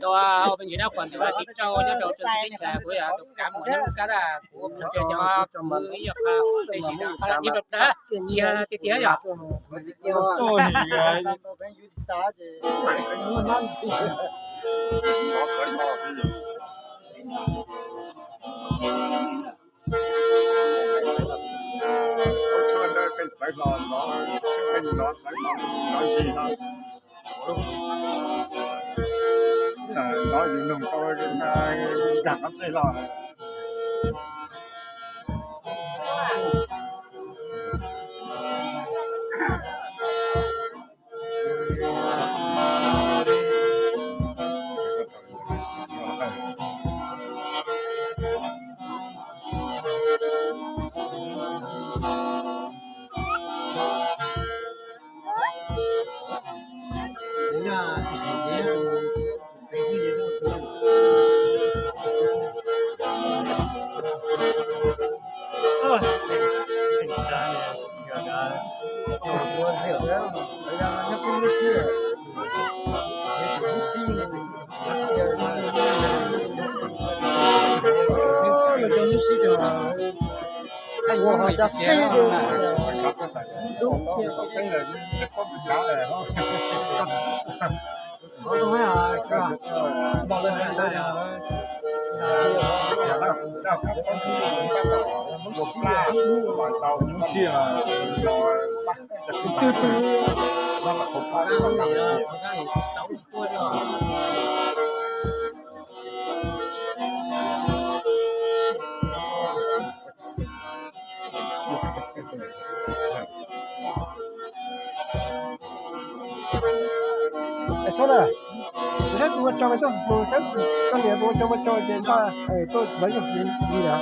Ua peb ntsis dab qhuas ntawm txiv rau nyob rau txawv teb chaws, kuv yog tus kav mus nyob kab tas kuv cov kwv ib yam qha tej sim rau qhov dab tsi rau dab tsi tiag tiag yom. Txawv hlo, txawv hlo, txawv hlo, no yus nug tau nkag qhov txhia hlo. Ua ho cov sib dub thiab. Xyov na, kuv saib tus ua tsau, koj niam tus ua tsau ua tsau ces npaj tuaj lawv yog li na.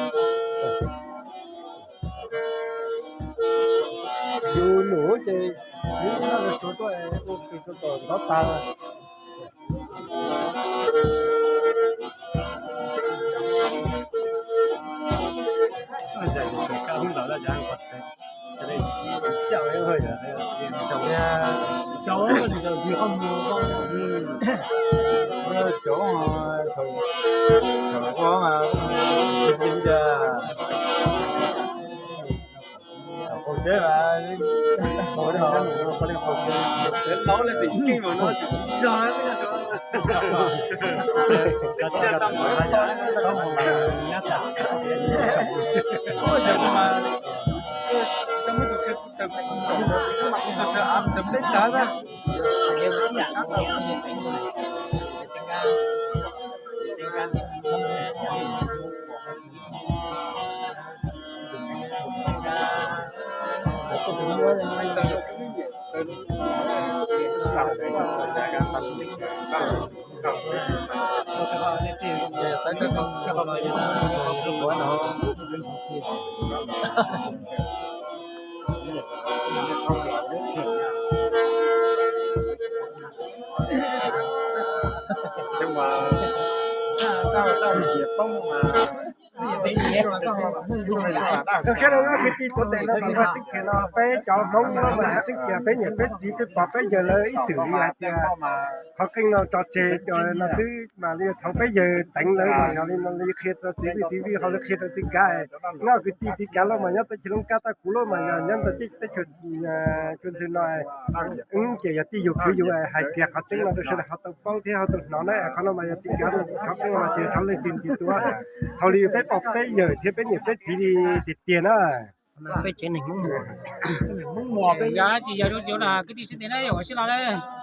Yus num ces yus npaj los tsuav tuaj ua tus ua tom ntov tas. Koj saib no, kwv tij tuav tes no, tseeb tiag no peb cov Hmoob no mas tseeb tiag, peb niam peb txiv peb pog peb yawg lawv ib txwm li hais tias qhov qeej no tso tseg no xwb mas li thaum peb yawg teev lawv mas yog li no li qhia rau txiv vij txiv vij ho li qhia rau txiv kav. Nyob kwv tij txiv kav loj mas nyob teb chaws Looj Kab, tab kuv loj mas yog nyob ntawm teb chaws Cuas Ntxhw no. Wb ces yog tij yug kwv yug hais kiag qhov tseeb no rau sawv daws ho tau paub thiab ho tau hnov na. Qhov no mas yog txiv kav, qhov qeej no mas tsis yog qhov leej twg nti tuav. Thaum li peb pog peb yawg thiab peb niam peb txiv li tiag tiag na. Peb tsev neeg Hmoob Muas, yog tsis yog zoo tsis zoo no kwv tij sawv daws na, yog ua siab los na.